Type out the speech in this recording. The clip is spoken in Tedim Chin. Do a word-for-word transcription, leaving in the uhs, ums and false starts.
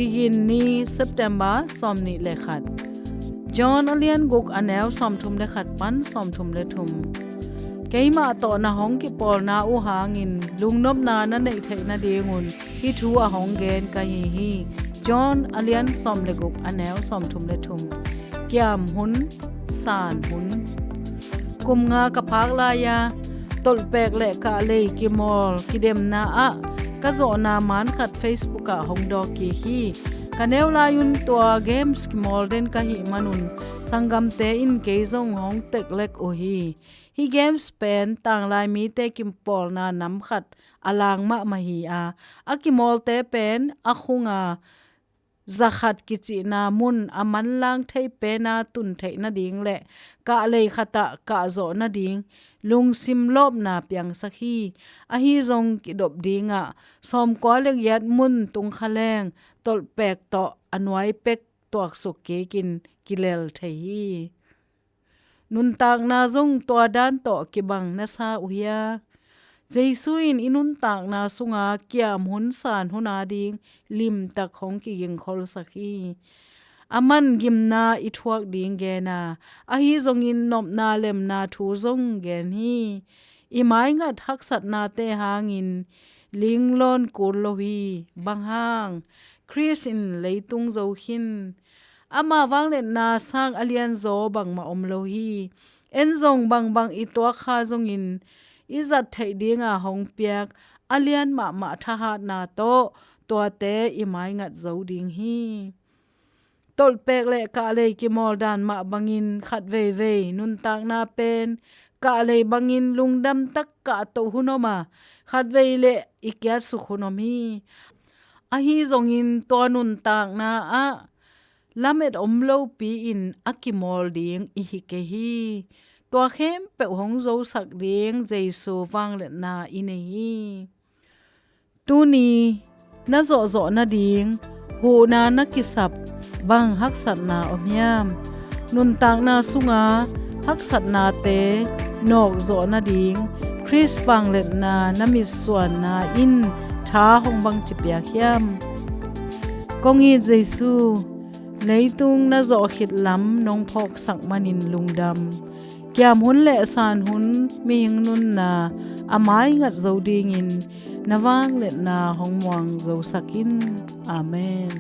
Kigin ni, September sawmnih le khat. John a lian guk, a neu sawmthum le khat pan sawmthum le thum. Keimah tawh na hong kipawlna uh hangin lungnopna na neih theih nadingun hih thu a hong gen ka hi hi. John a lian sawm le guk, a neu sawmthum le thum. Kiam hun, san hun. Kum nga ka phak lai-a tolhpek le kahlei kimawl kidemna ah ka zawhna maan khat Facebook ah hong dawk kik hi. Ka neu lai-un tua games kimawl den ka hih manun sanggamte in kei zong hong teklek uh hi. Hih games pen tanglai mite kipawlna nam khat a lang mahmah hi a, a kimawlte pen a khunga zakhat kicihna mun a manlang thei pena tun theih nading le kahlei khatah kahzawh nading lungsim lawpna piangsak hi. Ahi zong kidop dingah sawmkua le giat mun tungkha leng tolhpek tawh a nuai pek tuaksuk kikin kilel thei hi. Nuntakna zong tua dan tawh kibang na sa uh hia? Jesu in i nuntakna sunga kiam hun san hun ading limtak hong kigingkholsak hi. Aman gimna i thuak ding gen a, ahi zongin nopna lemna thu zong gen hi. I maingat haksatnate hangin linglawn kul lo hi. Bang hang? Khrist in leitung zo khin. Ama vangliatna sang a lianzaw bangmah om lo hi. En zong bangbang i tuak kha zongin i zat theih dinga hong piak a lian mahmah thahatna tawh tuate i maingat zo ding hi. Tolhpek le kahlei kimawl dan mah bangin khat veivei nuntakna pen kahlei bangin lungdam tak kahto hun om a, khat vei le i kiatsuk hun om hi. Ahi zongin tua nuntakna ah lamet om lopi-in a kimawl ding i hi kei hi. Tua khempeuh hong zosak ding Jesu vangliatna i nei hi. Tuni na zawhzawh nading huhna na kisap bang haksatna om hiam? Nuntakna sunga haksatnate nawkzawh nading Khrist vangliatna na mitsuanna in tha hong bangci piak hiam? Kong it Jesu, leitung na zawh khit lam nong phawksak manin lungdam. Kiam hun le san hun mihing nunna a maingat zo dingin na vangliatna hong muang zosak in. Amen.